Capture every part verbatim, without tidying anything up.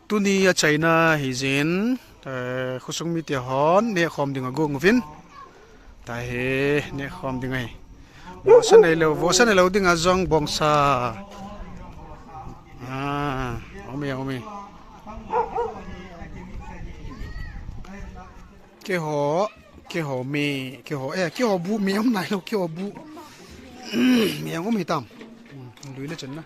Tuni a China hi jin, eh, khosung mite hon nehkhom ding a gong uvin. Tahi nehkhom ding ahi. Vohsa neilou, vohsa neilou ding a jong bongsa. Ah, ome, ome. Keiho, keiho me, keiho, eh, keiho bu me um nailou, keiho bu. Me um hitam. Hmm, lui le chen na.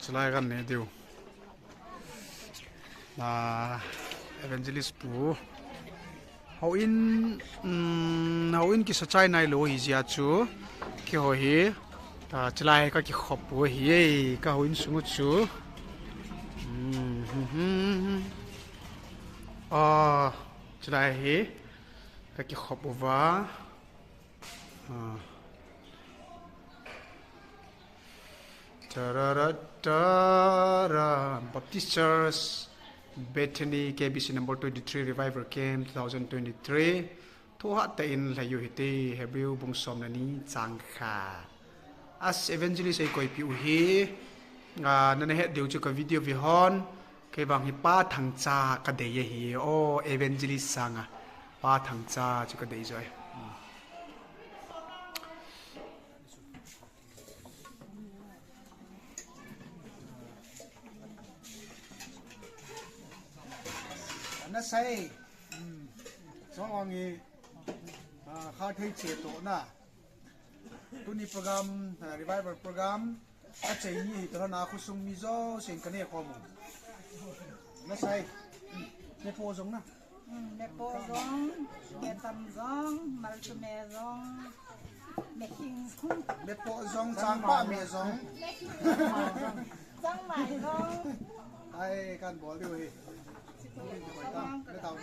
Chulai kan ne diu. Na evangelist pu. Houin, um, houin kisa chai nailou hi jeh a chu. Keiho hi. Ta chulai ka kikhop u hi, ka houin sung u chu. Um, hmm, hmm, hmm. Ah, chulai hi. Ka kikhop uva. Ah. Tarara, tara. Baptist Church, Bethany, K B C number twenty-three, Revival Camp, two thousand twenty-three. Thohhat tah in lhai u hite, Hebrew bung som le ni chang khat. As evangelist eikoipi u hi, ah, nana het diu chu ka video ve hon, kei vang hi Pa Thangcha ka dei ahi, o evangelist sanga. Pa Thangcha chu ka dei joi. Hmm. Ana sai. Hmm. Chong ang i, ah, kha thei che to na. Tuni program, ah, revival program. Achai ni hi toh na khosung mi jousen ka nehkhom u. Nasai. Nepo jong na. Hmm, nepo jong, netam jong, malchame jong, nehing jong. Nepo jong, changpah me jong. Changmai jong. Ai, kan bol diu hi. Netam.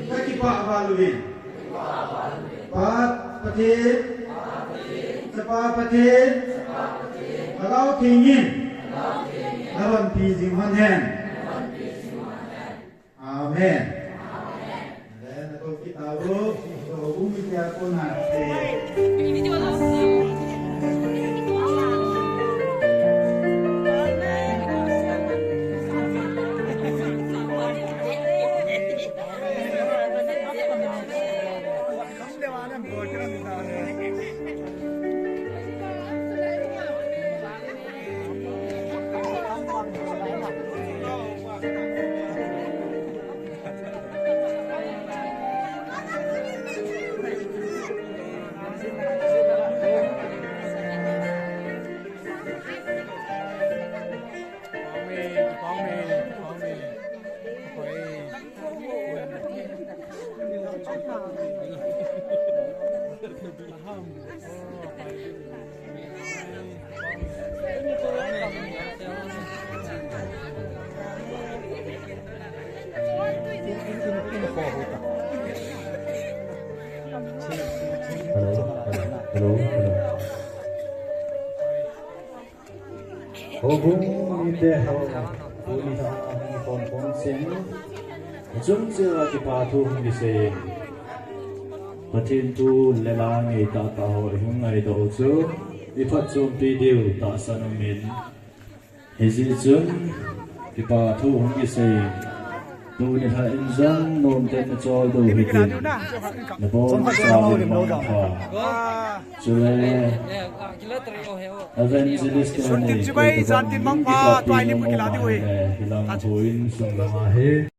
Kakipah val uve. Pa Pathen, Chapa Pathen, Lhagao Theng in napanpi jing lhon hen. Amen. Amen. Amen. Hello, hello, hello. Houbung mite ho, tuni a hung khom khom cheng, achung cheh uva kipa thu hung kisei in. Pathen thu le la ngei tahtah ho i hung ngaidoh u chu, i phatchompi diu tahsan um in. Hijeh chun, kipa thu hung kisei in. Tuni lha in jong nomtah in na choldo hitin. Na bonsau in mangpha. Chule evangelist te nei koi tabang kipapi nom um ahi le, hilang houin sung langa hi.